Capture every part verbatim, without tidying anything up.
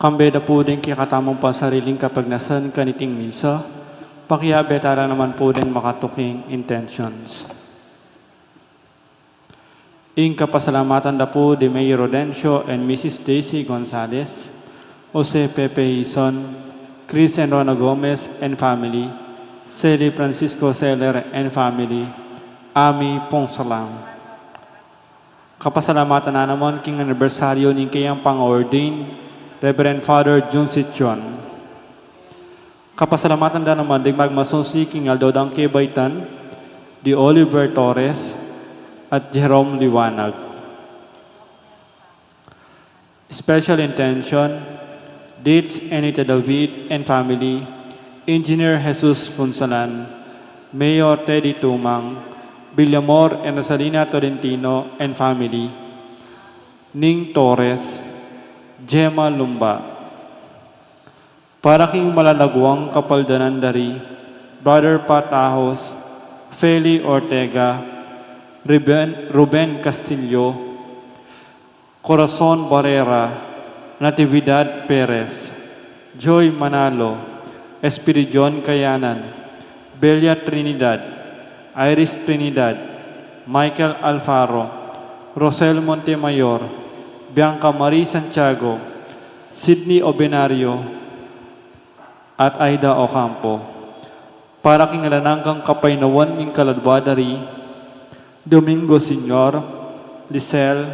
Kambe da pu ding kekatamung pansariling kapagnasan kaniting misa, pakiabe tala naman pu ding makatuking intentions. Ing kapasalamatan da pu di Mayor Rodencio and Missus Daisy Gonzalez, Jose Pepe Hizon, Chris and Rona Gomez and family, Sally Francisco Seller and family, Ami Pongsalang. Kapasalamatan na naman king anibersaryo ning keyang pang-ordain, Reverend Father Jun Sichon. Kapasalamatan da naman ding magmasusi king aldo dang kebaitan, di Oliver Torres at Jerome Liwanag. Special intention, Ditch Anita David and family, Engineer Jesus Punsalan, Mayor Teddy Tumang, Villamor and Rosalina Tolentino and family, Ning Torres, Gemma Lumba. Para king malalaguang kapaldanan dari, Brother Pat Ahos, Feli Ortega, Ruben, Ruben Castillo, Corazon Barrera, Natividad Perez, Joy Manalo, Espiridion Kayanan, Belia Trinidad, Iris Trinidad, Michael Alfaro, Rosel Montemayor, Bianca Marie Santiago, Sydney Obenario, at Aida Ocampo. Para king alang anggang kapaynawan ning kaladwa dari, Domingo Senior, Lisel,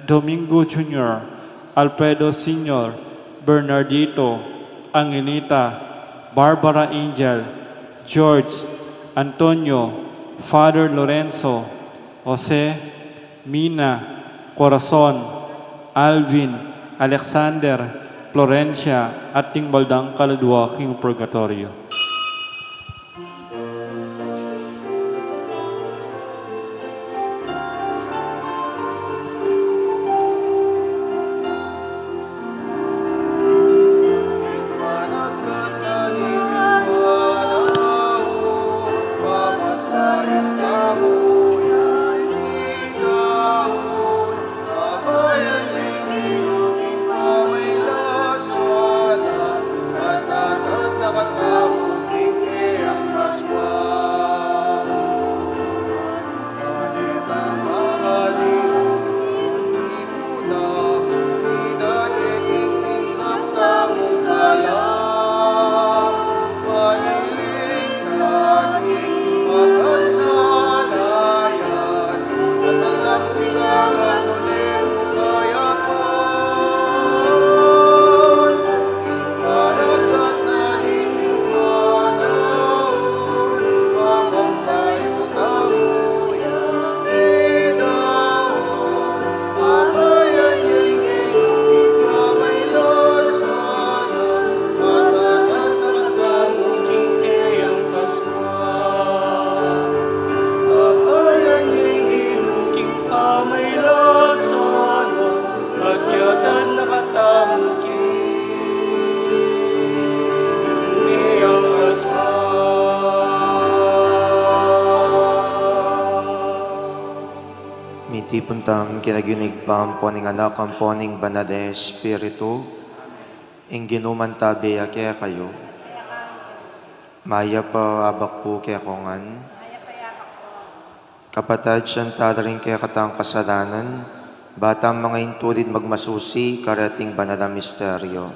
Domingo Junior, Alfredo Senior, Bernardito, Angelita, Barbara Angel, George, Antonio, Father Lorenzo, Jose, Mina, Corazon, Alvin, Alexander, Florencia, at ding baldang kaladwa king purgatoryo. Mitipun tamu king lagyu ning Ibpa, ampo ning Anak, ampo ning Banal a Espiritu. Ing Ginu mantabe ya kekayu. Mayap a abak pu kekongan. Kapatad, sisian tala ring kekatang kasalanan, ba tang manga intulid magmasusi kareting banal a misteryo.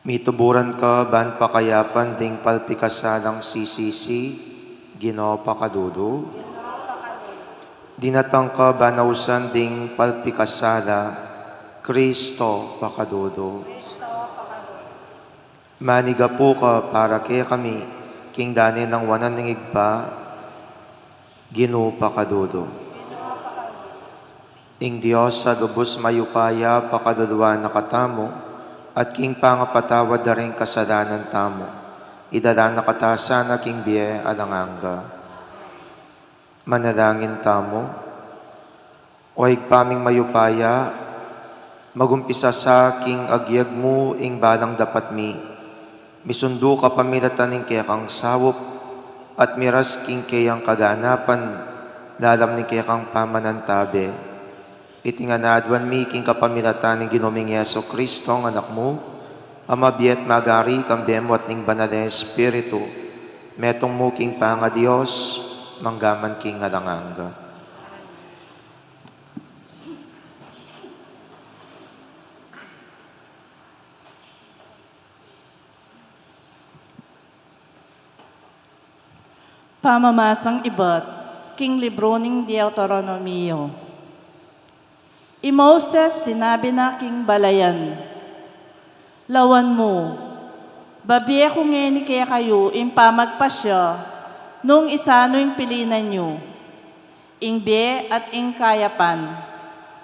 Mituburan ka ban pakayapan ding palpikasalang sisisi, Ginu, pakalulu. Dinatang ka ban ausan ding palpikasala, Kristo, pakalulu. Manigapu ka para kekami, king dane nang wanan ning Ibpa, Ginu, pakalulu. Ing Dios a lubus mayupaya, pakaluluan na katamu, at king pangapatawad da ring kasalanan tamu, idala na katamu sana king bie alang angga. Manalangin tamu. O Ibpa ming mayupaya, magumpisa sa king agyag mu ing balang dapat mi misundu kapamilatan ning kekang saup at miras king keyang kaganapan lalam ning kekang pamanantabe. Iti ngan aduan mi king kapamilatan ning Ginu ming Jesucristo, a Anak mu, a mabie at magari, kambe mu at ning Banal a Espiritu, metung mu king pangaDios, mangga man king alang angga. Pamamasang ibat king libru ning Deuteronomio. I Moses sinabi na king balayan, Lawan mu, babie ku ngeni kekayu ing pamagpasya nung isanu ing pilinan yu, ing bie at ing kayapan,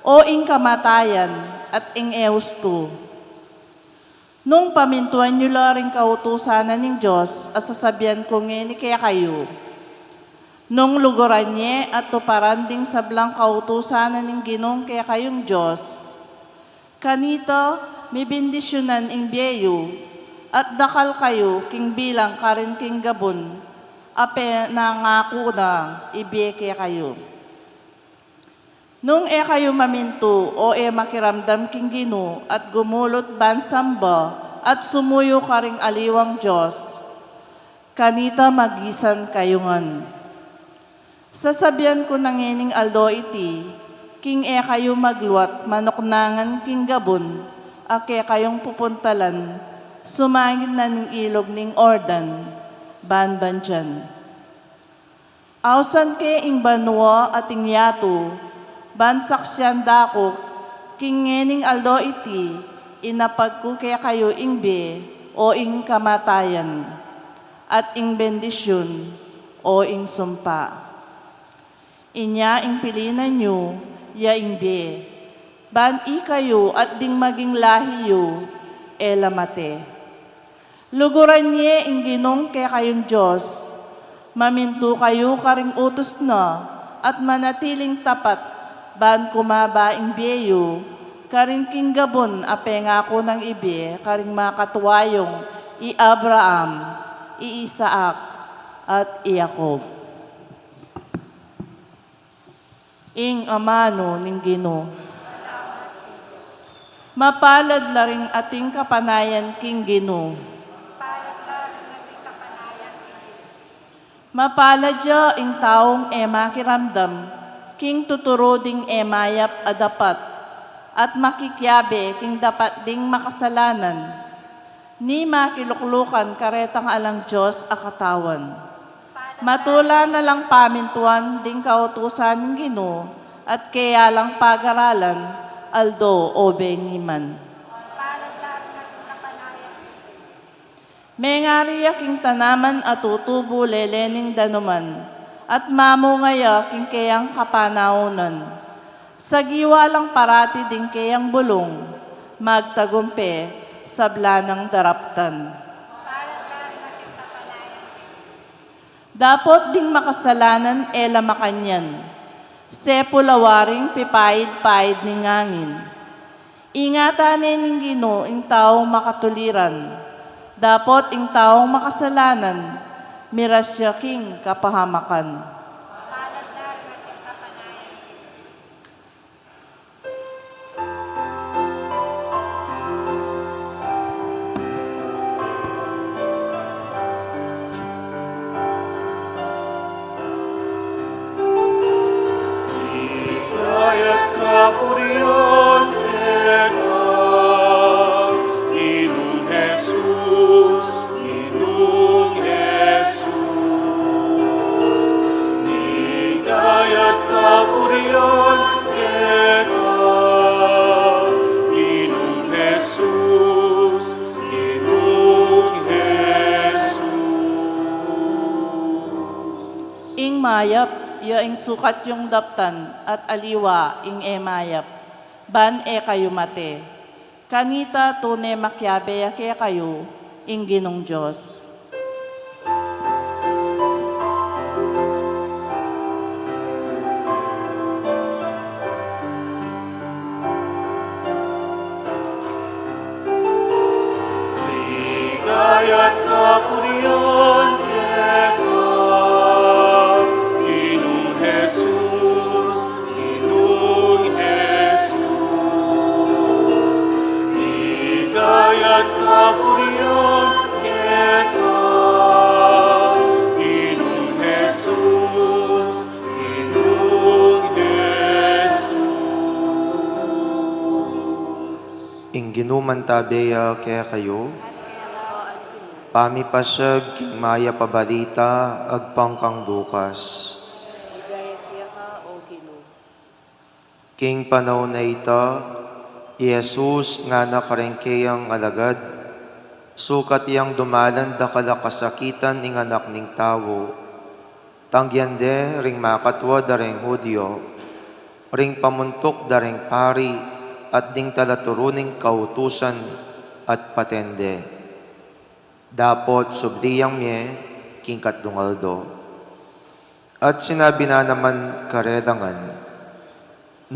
o ing kamatayan at ing e ustu. Nung pamintuan yu la ring kautusan na ning Dios a sasabian ku ngeni kekayu, nung luguran ye at tuparan ding sablang kautusan na ning Ginung kekayung Dios, kanita mibendisyunan ing bie yu, at dakal kayu king bilang karin king gabun a penangaku nang ibie kekayu. Nung e kayu mamintu o e makiramdam king Ginu at gumulut ban samba at sumuyu karing aliwang dios, kanita magisan kayu ngan. Sasabian ku na ngening aldo iti, king e kayu magluat manuknangan king gabun a kekayung pupuntalan, sumangid na ning ilug ning Jordan, ban bandian. Ausan ke ing banua at ing yatu, ban saksian da ku king ngening aldo iti, inapag ku kekayu ing bie o ing kamatayan, at ing bendisyun o ing sumpa. Inya ing pilinan yu, ya ing bie, ban ikayu at ding maging lahi yu e la mate. Luguran ye ing Ginung kekayung Dios, mamintu kayu karing utus na, at manatiling tapat, ban kumaba ing bie yu, karin king gabun a pengaku nang ibie karing makatuayung i Abraham, i Isaac, at i Jacob. Ing amanu ning Ginu. Mapalad la ring ating kapanayan king Ginu. Mapalad ya ing taung e makiramdam king tuturu ding e mayap a dapat, at makikiabe king dapat ding makasalanan. Ni makiluklukan karetang alang Dios a katawan. Matula na lang pamintuan ding kautusan ning Ginu, at keya lang pagaralan, aldo o bengi man. Mengari ya king tanaman a tutubu lele ning danuman, at mamunga ya king keyang kapanaunan. Sagiwa lang parati ding keyang bulung, magtagumpe sabla nang daraptan. Dapot ding makasalanan e la makanyan, sepul a waring pipaid-paid ning angin. Ingatan ne ning Ginu ing taung makatuliran, dapot ing taung makasalanan miras ya king kapahamakan. Ligaya at kapurian keka, Ginung Jesus, Ginung Jesus. Ligaya at kapurian keka, Ginung Jesus, Ginung Jesus. Ing mayap ya ing sukat yung daptan, at aliwa ing e mayap, ban e kayu mate. Kanita tune makiabe ya kekayu ing Ginung Dios. Ligaya at kapurian keka, Ginung Jesus, Ginung Jesus. Kabuyan keka, Ginung Jesus, Ginung Jesus. Ing Ginu mantabe ya kekayu. Pamipasiag king mayap a balita agpang kang Lucas. Ligaya keka, O Ginu. King panaun a ita, i Jesus ngana kareng keyang alagad, sukat yang dumalan dakal a kasakitan ing Anak ning Tau, tanggian de ring makatua da reng Judio, ring pamuntuk da reng pari, at ding talaturu ning kautusan, at paten de. Dapot subli yang mie king katlung aldo. At sinabi na naman karela ngan,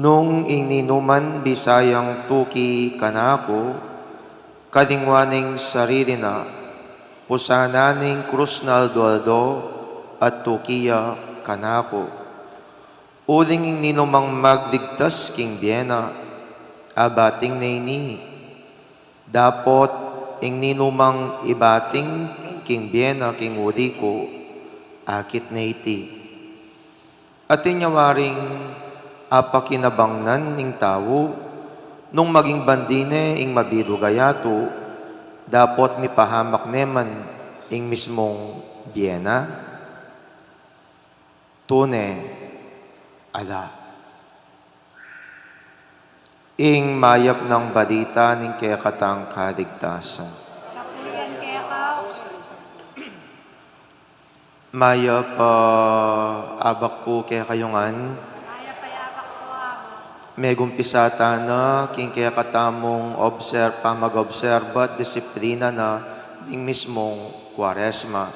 nung ing ninuman bisa yang tuki kanaku, kalingwan ne ing sarili na, pusanan ne ing krus na aldo-aldo, at tuki ya kanaku. Uling ing ninumang magligtas king bie na, abating ne ini. Dapot ing ninumang ibating king bie na king uli ku, akit ne iti. Atin ya waring apakinabangnan ning tau, nung maging bandi ne ing mabilug a yatu, dapot mipahamak ne man ing mismung bie na? Tune ala. Ing mayap nang balita ning kekatang kaligtasan. Kapulian keka, O Kristo. Mayap a abak pu kekayu ngan. Mayap a abak pu, Ama. Megumpisa tana king kekatamung obser-, pamag-obserba at disiplina na ning mismung Kuaresma.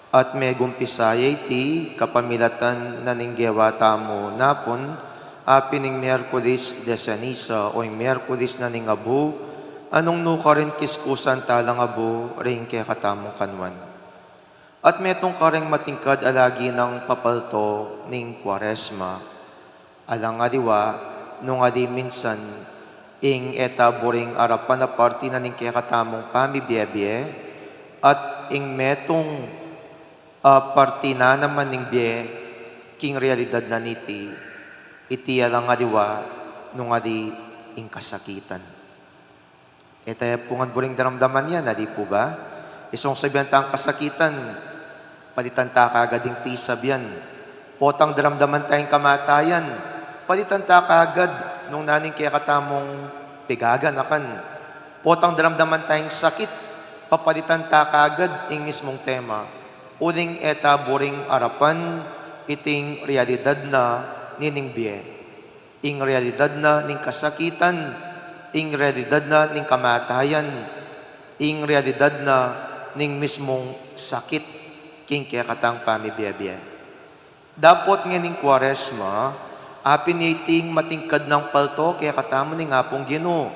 At megumpisa ya iti kapamilatan na ning gewa tamu napun, apin ing Miyerkules de Ceniza o ing Miyerkules na ning Abu, a nung nukarin kiskusan talang abu ring kekatamung kanuan. At metung kareng matingkad a lagi nang papalto ning Kuaresma. Alang aliwa, nung ali minsan, ing e ta buring arapan a parti na ning kekatamung pamibie-bie, at ing metung a parti na naman ning bie, king realidad na niti, iti alang aliwa, nung ali ing kasakitan. E ta ya pu ngan buring daramdaman yan, ali pu ba? Isung sabian tang kasakitan, palitan ta kagad ing pisabian. Potang daramdaman tang kamatayan, palitan ta kagad nung nanu ing kekatamung pigaganakan. Potang daramdaman tang sakit, papalitan ta kagad ing mismung tema. Uling e ta buring arapan iting realidad na nining bie. Ing realidad na ning kasakitan, ing realidad na ning kamatayan, ing realidad na ning mismung sakit king kekatang pamibie-bie. Dapot ngening Kuaresma, apin ya iting matingkad nang palto kekatamu ning Apung Ginu.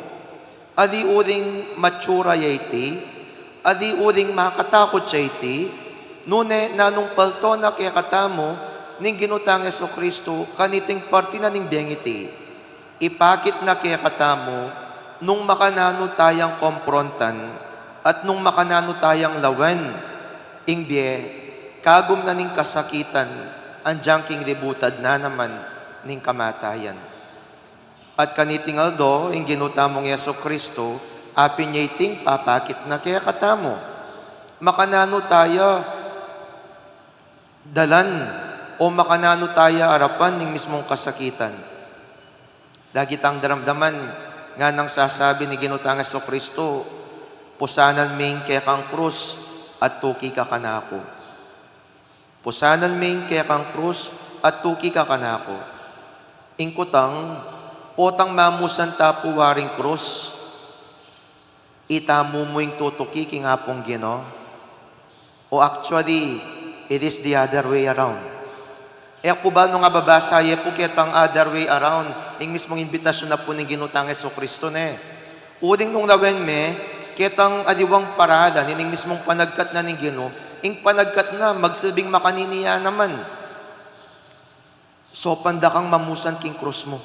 Ali uling matsura ya iti, ali uling makatakut ya iti, nune nanung palto na kekatamu ning Ginu tang Jesucristo kaniting parti na ning bieng iti. Ipakit na kekatamu nung makananu tayang komprontan at nung makananu tayang lawen ing bie, kagum na ning kasakitan, anjang king libutad na naman ning kamatayan. At kaniting aldo, ing Ginu tamung Jesucristo, apin ya iting papakit na kekatamu. Makananu taya dalan o makananu taya arapan ning mismung kasakitan. Lagi tang daramdaman, nganang sasabi ning Ginu tang Jesucristo, pusanan me ing kekang krus at tuki ka kanaku. Pusanan me ing kekang krus at tuki ka kanaku. Ing kutang, potang mamusan ta pu waring krus, itamu mu ing tutuki king Apung Ginu? O actually, it is the other way around. E ku ba nung ababasa ye pu ketang other way around, ing mismung imbitasyon na pu ning Ginu tang Jesucristo ne. Uling nung lawen me, ketang aliwang paralan, ining mismung panagkat na ning Ginu, ing panagkat na magsilbing makanini ya naman. Saupan da kang mamusan king krus mu.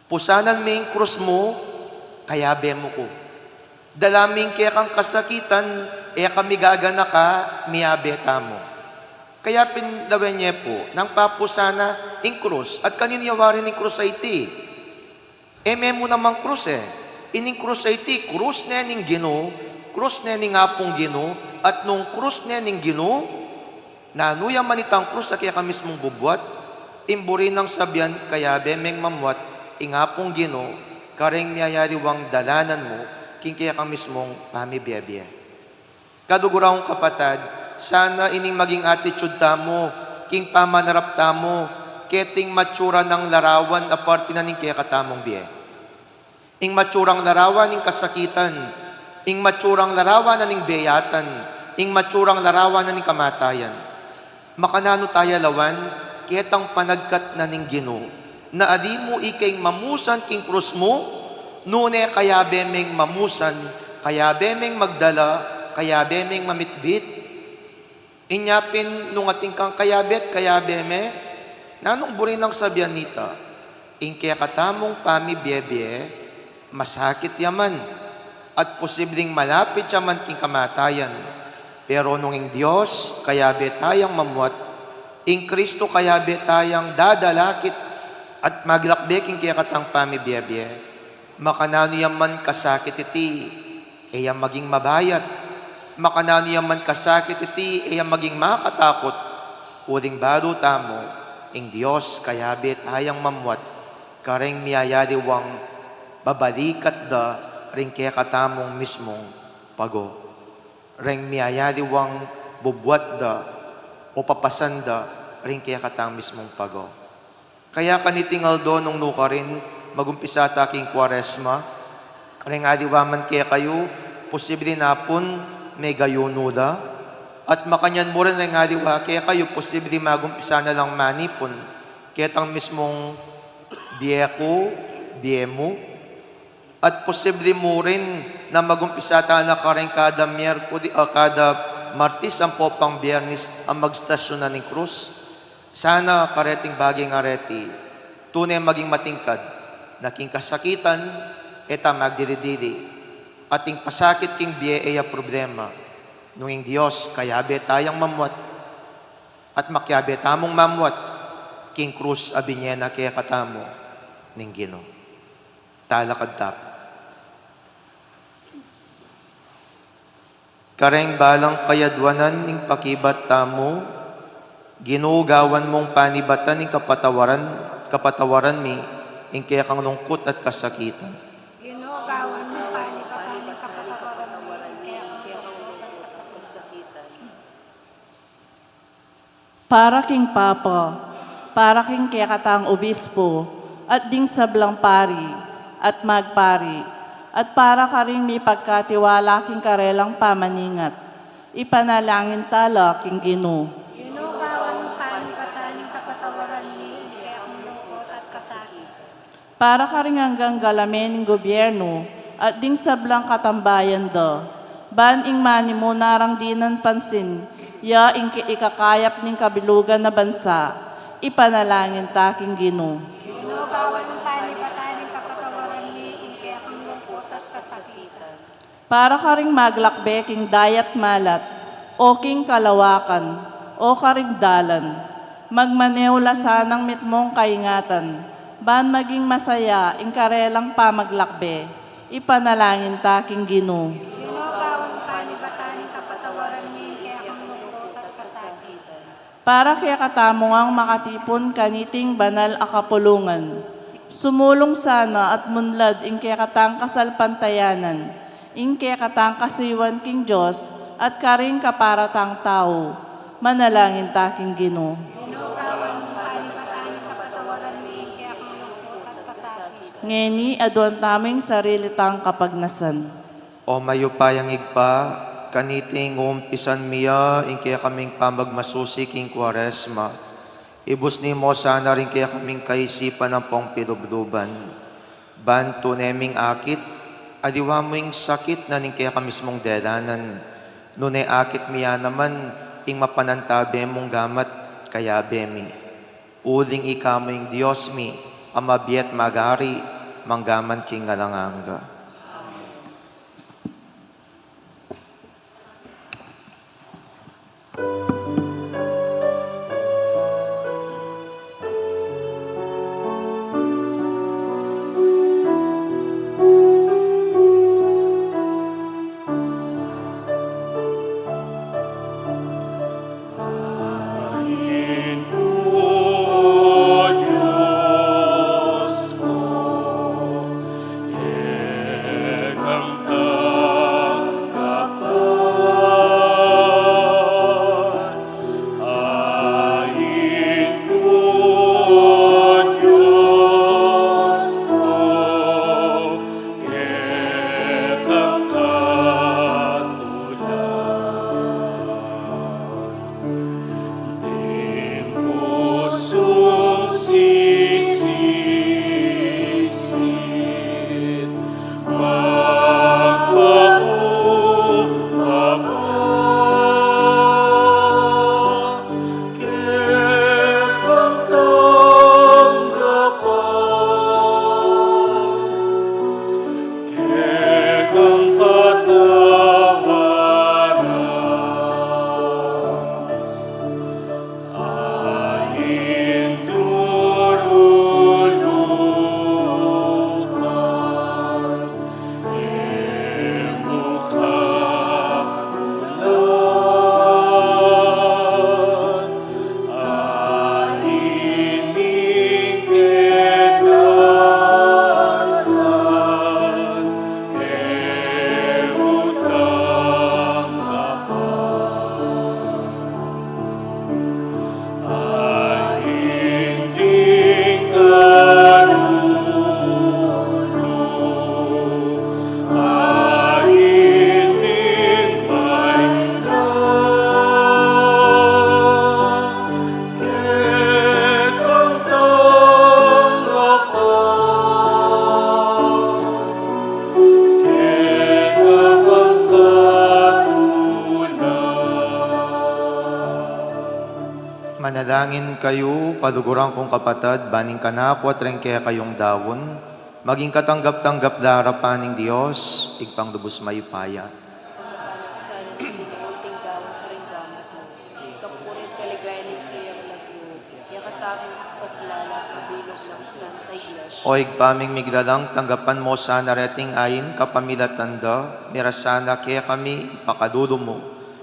Pusanan me ing krus mu, kayabe mu ku. Dala mi ing kekang kasakitan, e kami gaganaka, miyabe tamu. Kaya pin lawen ye pu, nang papu sana ing krus, at kaninu ya warin ing krus a iti? E me mu naman krus e. Ining krus a iti, krus ne ning Ginu, krus ne ning Apung Ginu, at nung krus ne ning Ginu, nanu ya man itang krus a keka mismung bubuat, ing buri nang sabian kayabe meng mamuat ing Apung Ginu, kareng miyayaliwang dalanan mu, king keka mismung pamibie-bie. Kaluguran kung kapatad, sana ining maging attitude tamu, king pamanarap tamu, keting matsura nang larawan a parti na ning kekatamung bie. Ing matsurang larawan ning kasakitan, ing matsurang larawan na ning beyatan, ing matsurang larawan na ning kamatayan. Makananu taya lawan, ketang panagkat na ning Ginu, na ali mu ika ing mamusan king krus mu, nune kayabe meng mamusan, kayabe meng magdala, kayabe meng mamitbit. Inya pin nung atin kang kayabe at kayabe me, nanung buri nang sabian nita? Ing kekatamung pamibie-bie, masakit ya man, at posibling malapit ya man king kamatayan. Pero nung ing Dios kayabe tayang mamuat, ing Kristo kayabe tayang dadalakit at maglakbe king kekatang pamibie-bie, makananu ya man kasakit iti, e ya maging mabayat. Makananu ya man kasakit iti, e ya maging makatakut. Uling balu tamu, ing Dios kayabe tayang mamuat, kareng miyayaliwang babalikat da ring kekatamung mismung pago. Reng miyayaliwang bubuat da o papasan da ring kekatang mismung pago. Kaya kaniting aldo nung nukarin, magumpisa ta king Kuaresma, reng aliwa man kekayu, posible na pun megayunu la, at makanyan mu rin reng aliwa kekayu, posible magumpisa na lang manipun ketang mismung bie ku, bie mu, at posible mu rin na magumpisa ta na kareng kada Miyerkules, ah, kada Martes ampo pang Biyernes a magstasyon na ning krus. Sana kareting bage ngan reti, tune maging matingkad, na king kasakitan, e ta magdili-dili, at ing pasakit king bie e ya problema, nung ing Dios kayabe tayang mamuat, at makiabe tamung mamuat, king krus a binye na kekatamu ning Ginu. Talakad ta pu. Kareng balang kayadwanan ning pakibat tamu, Ginu, gawan mung panibatan ning kapatawaran, kapatawaran mi ing kekang lungkut at kasakitan. Ginu, gawan mung panibatan ning kapatawaran mi ing kekang lungkut at kasakitan. Para king Papa, para king kekatang obispo, at ding sablang pari at magpari, at para karing mipagkatiwala king karelang pamaningat, ipanalangin ta la king Ginu. Ginu, gawan mung panibatan ing kapatawaran mi ing kekang lungkut at kasakitan. Para karing anggang galame ning gobyernu at ding sablang katambayan da, ban ing manimuna rang dinan pansin ya ing ki-, ikakayap ning kabilugan a bansa, ipanalangin ta king Ginu. Ginu, gawan mung panibatan ing kapatawaran mi ing kekang lungkut at kasakitan. Para karing maglakbe king dayat malat, o king kalawakan, o karing dalan, magmanew la sanang mitmung kaingatan, ban maging masaya ing karelang pamaglakbe, ipanalangin ta king Ginu. Ginu, gawan mung panibatan ing kapatawaran mi ing kekang lungkut at kasakitan. Para kekatamu ngang makatipun kaniting banal a kapulungan, sumulung sana at munlad ing kekatang kasalpantayanan, ing kekatang kasuyuan king Dios, at karing kapara tang tau. Manalangin ta king Ginu. Ginu, gawan mung panibatan ing kapatawaran mi ing kekang lungkut at kasakitan. Ngeni, aduan tamu ing sarili tang kapagnasan. O mayupayang Ibpa, kaniting umpisan mi ya ing kekaming pamagmasusi king Kuaresma, ibusni mu sana ring kekaming kaisipan ampong pilubluban. Ban tune ming akit, aliwa mu ing sakit na ning kekami mismung delanan, nune akit mi ya naman ing mapanantabe mung gamat kayabe mi. Uling ika mu ing Dios mi, a mabie at magari, manggaman king alang angga. Manalangin kayu, kaluguran kung kapatad, ban ing kanaku at ring kekayung daun maging katanggap-tanggap la arapan ning Dios, Ibpang lubus mayupaya. Sana ing Ginu ing daun karing gamat mu, ing kapurian at kaligayan ning keyang lagyu, ing katawan ning Dios at kabilug ning Santa Iglesia. O Ibpa ming miglalang, tanggapan mu sana reting ain kapamilatan da, mirasan na kekami ing pakalulu mu,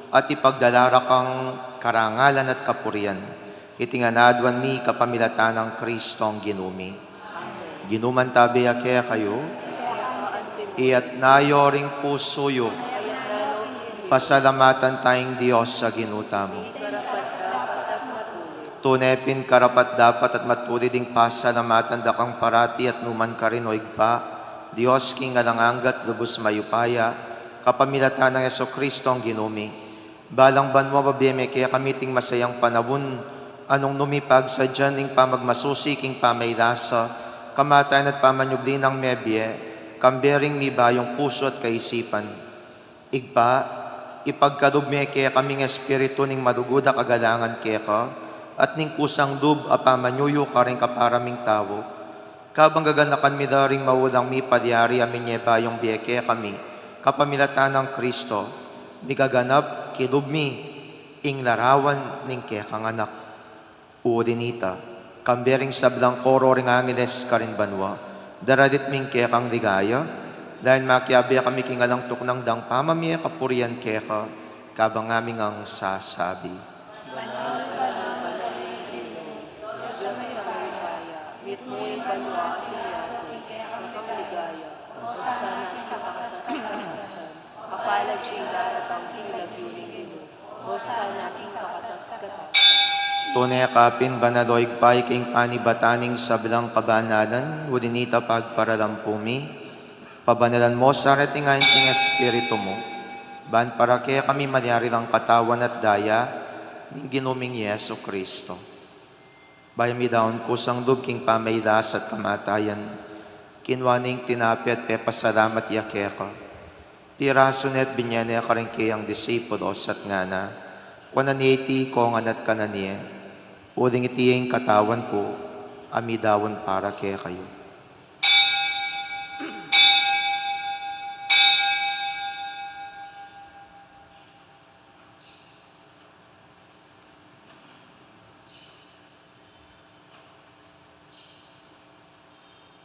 at ipagdala ra kang karangalan at kapurian. Iti ngan aduan mi kapamilatan nang Kristong Ginu mi. Amen. Ing Ginu mantabe ya kekayu. Iyatas yu ring pusu yu. Pasalamatan taya ing Dios a Ginu tamu. Tune pin karapat-dapat at matulid ing pasalamatan da kang parati at nu man karin, O Ibpa, Dios king alang angga at lubus mayupaya, kapamilatan nang Jesucristong Ginu mi. Balang banua mabie me kekami iting masayang panaun, a nung nu mi pagsadyan ing pamagmasusi king pamagkasakit, kamatayan at pamanyubli nang mebie, kambe ring mibayung pusu at kaisipan. Ibpa, ipagkalub me kekami ing espiritu ning malugud a kagalangan keka, at ning kusang lub a pamanyuyu karing kapara ming tau. Kabang gaganakan mi la ring magulang mi palyari a minyeba yung bie kekami, kapamilatan nang Kristo, migaganap kilub mi ing larawan ning kekang Anak. Uli nita, kambe ring sablang koro ring angeles karin banua, daralit mi ing kekang ligaya, dayun makiabe kami king alang tuknang dang pamamie kapurian keka, kabang ngaming sasabi. Banal, banal, banal ing Ginu, Dios a mayupaya, mitmu ing banua at ing yatu, ing kekang ligaya, Hosana king kakatas-katasan, mapalad ya ing daratang king lagyu ning Ginu, Hosana king kakatas-katasan. Tune ka pin banal, O Ibpa, ika ing panibatan ning sablang kabanalan, uli nita pagparalampu mi, pabanalan mu sa reting ain king Espiritu mu, ban para kekami malyari lang katawan at daya ning Ginu ming Jesucristo. Bayu midaun kusang lub king pamagkasakit at kamatayan, kinua ne ing tinape at pepasalamat ya keka. Pirasu ne at binye ne karing keyang disipulos at ngana, kuanan ye iti, ikongan at kanan ye, uling iti ing katawan ku, a midaun para kekayu.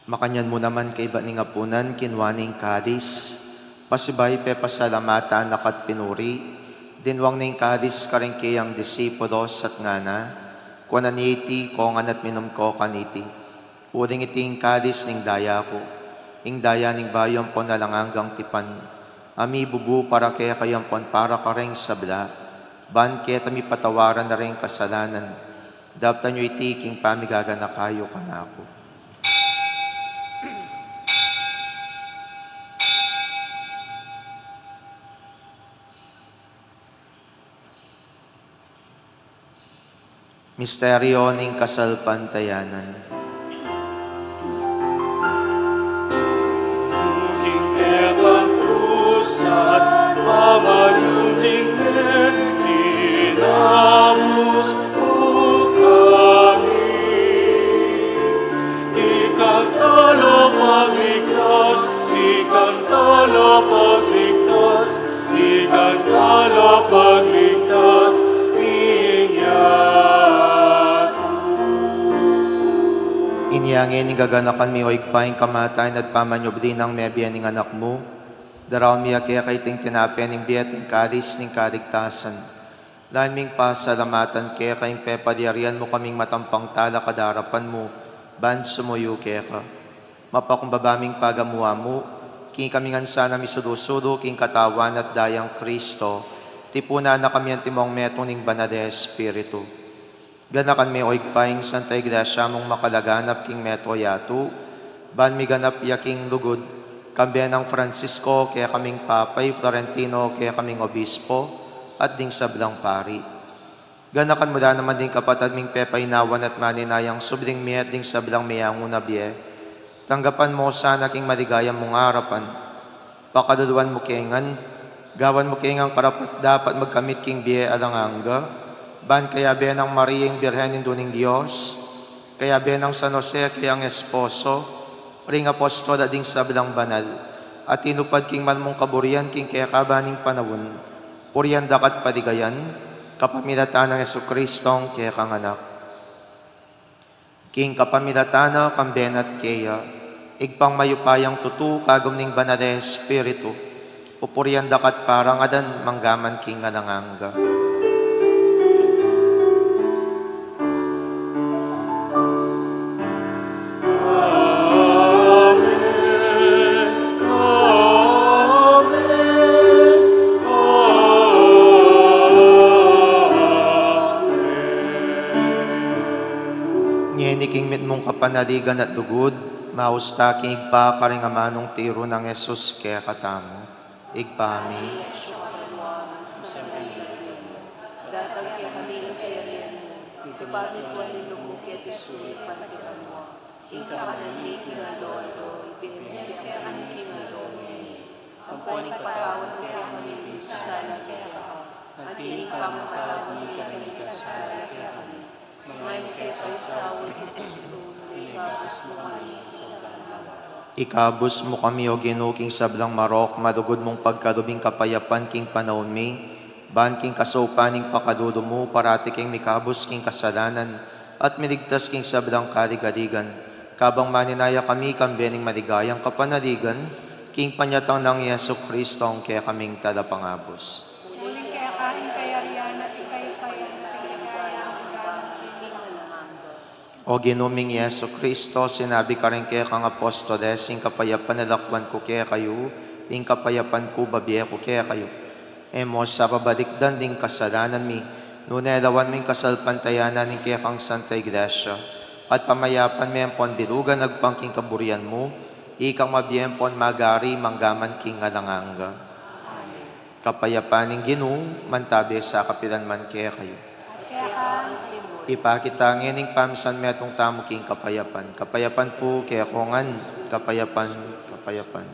Makanyan mu naman kaybat ning apunan, kinua ne ing kalis, pasibayu pepasalamatan na ka't pinuri, dinwang ne ing kalis karing kayang disipulos at ngana: Kuanan ye iti, kongan at minum ko kaniti. Uling iti ing kalis ning daya ku, ing daya ning bayu ampon alang anggang tipan, a mibubu para kekayu ampon para kareng sabla, ban keta mipatawaran la ring kasalanan. Daptan yu iti king pamigaganaka yu kanaku. Misteryo ning kasalpantayanan. King kekang krus at pamanyubling me, kinabus mu kami. Ikang talapagligtas, ikang talapagligtas, ikang talapagligtas ning yatu. Inya ngeni gaganakan mi, o Ibpa, ing kamatayan at pamanyubli nang mebie ning Anak mu. Daraun mi keka iting tinape ning bie at ing kalis ning kaligtasan. Lalu ming pasalamatan keka ing pepalyarian mu kaming matampang talakad king arapan mu, ban sumuyu keka. Mapakumbaba ming pagamu-amu, king kami ngan sana misulu-sulu king katawan at dayang Kristo, tipunan na kami antimong metung ning Banal a Espiritu. Ganakan me, o Ibpa, ing Santa Iglesia mung makalaganap king meto yatu, ban miganap ya king lugud, kambe nang Francisco, kekaming Papa, i Florentino, kekaming Obispo, at ding sablang pari. Ganakan mu la naman ding kapatad ming pepainawan at maninayang subling mie at ding sablang meyangu na bie. Tanggapan mu sana king maligaya mung arapan. Pakaluluan mu ke ngan, gawan mu ke ngan karapat-dapat magkamit king bie alang angga, ban kayabe nang Maria ing Birhen Indu ning Dios, kayabe nang San Jose kayang esposo, ring apostol at ding sablang banal, a tinupad king mal mung kaburian king kekaban ning panaun, purian da ka at paligayan, kapamilatan nang Jesucristong kekang Anak. King kapamilatan na, kambe na at keya, Ibpang mayupayang tutu, kagum ning Banal a Espiritu, pupurian da ka at parangalan, manggaman king alang angga. Amen. Amen. Amen. Ngeni king mitmung kapanaligan at lugud, maus ta king Ibpa karing amanung tiru nang Jesus kekatamu. Ibpa mi, datang kekami ing kayarian mu, mipamintuan ing lub mu keti sulip anti banua. Ing kakanan mi king aldo-aldo ibie mu kekami king aldo ngeni. Ampon ipatawad mu kekami ing sala mi keka, anti ing pamamatawad mi karing mikasala kekami. Manga e mu ke paisaul king tuksu, nune ikabus mu kami king sablang marok. Ikabus mu kami, O Ginu, king sablang marok, malugud mung pagkalub ing kapayapan king panaun mi, ban king kasaupan ning pakalulu mu, parati keng mikabus king kasalanan, at miligtas king sablang kaligaligan. Kabang maninaya kami kambe ning maligayang kapanaligan, king panyatang nang Jesucristong kekaming Talapangabus. Uling keka ing kayarian at ing kayupayan at ing ligaya manggaman king alang angga. O Ginu ming Jesucristo, sinabi karing kekang apostoles, ing kapayapan lalakwan ku kekayu, ing kapayapan ku babie ku kekayu. E mu sa babalikdan ding kasalanan mi, nune lawan mu ing kasalpantayanan ning kekang Santa Iglesia, at pamayapan me ampon bilugan agpang king kaburian mu, ikang mabie ampon magari manggaman king alang angga. Amen. Kapayapan ning Ginu, mantabe sa kapilan man kekayu. Ipakit ta ngeni ing pamisanmetung tamu king kapayapan. Kapayapan pu kekongan, kapayapan, kapayapan.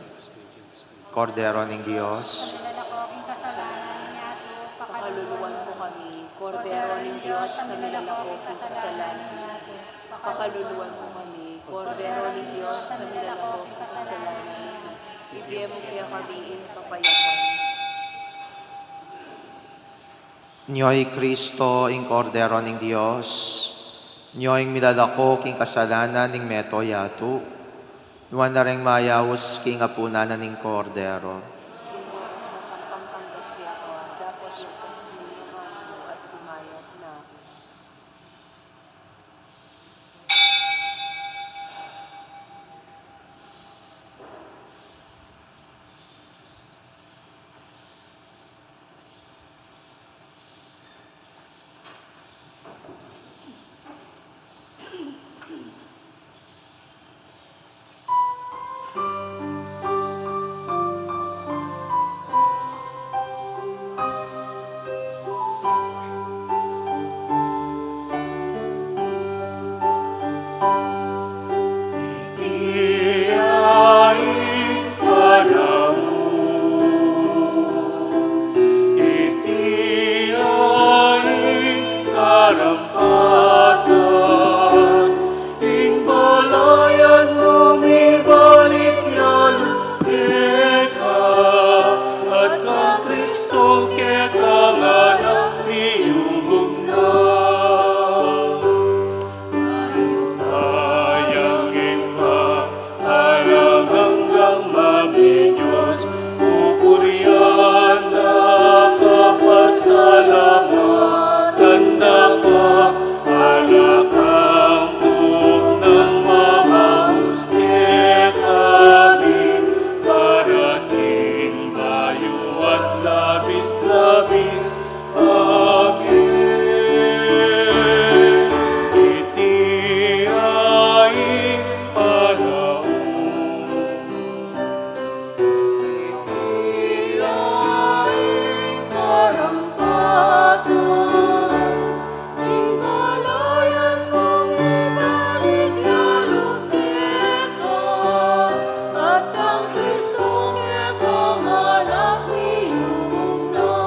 Kordero ning Dios. Milalako king kasalanan ning yatu, pakaluluan mu kami. Kordero ning Dios, milalako king kasalanan ning yatu, pakaluluan mu kami. Kordero ning Dios, milalako king kasalanan ning yatu, ibie mu kekami ing kapayapan. Nyo i Kristo, ing Kordero ning Dios, nyo ing milalako king kasalanan ning meto yatu. Nuan la reng mayaus king apunan na ning Kordero. Ing matampang panggat kaya kawa, dapot magpasimantu at kumayap na. Iti ing panaun, iti ing karampatan, ing balayan mu mibalik ya lub keka, at kang Kristong kekang Anak miyubuk na. Mayupayang Ibpa, alang anggang mamidios, pupurian da ka, pasalamatan da ka, ala kang buknang mamaus kekami, para king bayu at labis-labis. Amen. Iti ing panaun, iti ing karampatan, ing balayan mung ibalik ya lub keka, at kang Kristong kekang Anak miyubuk na.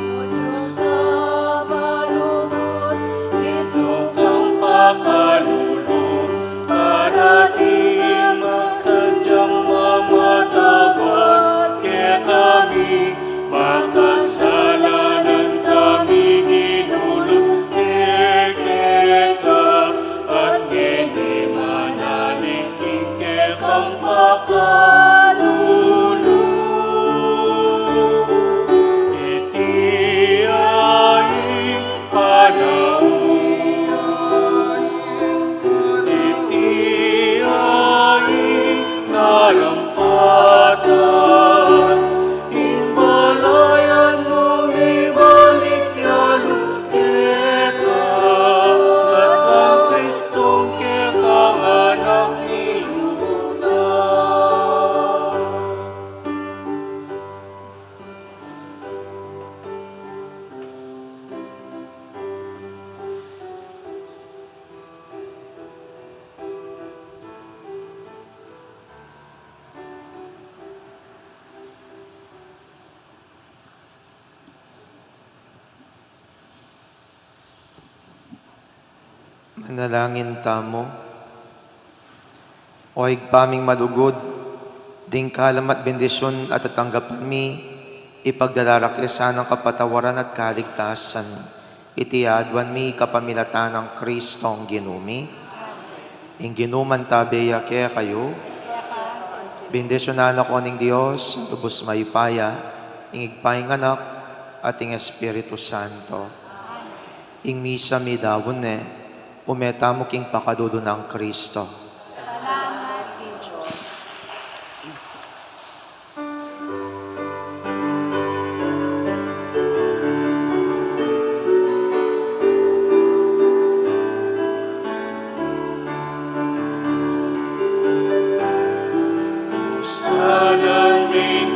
O Dios a malugud, mitmu kang pakalulu, para ding sadyang mamatawad kekami, makasalanan kaming inulung keka, at ngeni manalig king kekang pakalulu. Iti ing panaun, iti ing karampatan, ing balayan mung ibalik ya lub keka, at kang Kristong kekang Anak miyubuk na. Manalangin tamu. O Ibpa ming malugud, ding kalam at bendisyun a tatanggapan mi, ipagdala ra ke sanang kapatawaran at kaligtasan. Iti aduan mi kapamilatan nang Kristong Ginu mi. Ing Ginu mantabe ya kekayu. Bendisyunan na kayu ning Dios, lubus mayupaya, ing Ibpa, ing Anak, at ing Espiritu Santo. Ing misa midaun ne, ume tamu king pakalulu nang Kristo. Salamat king Dios. Pusanan mi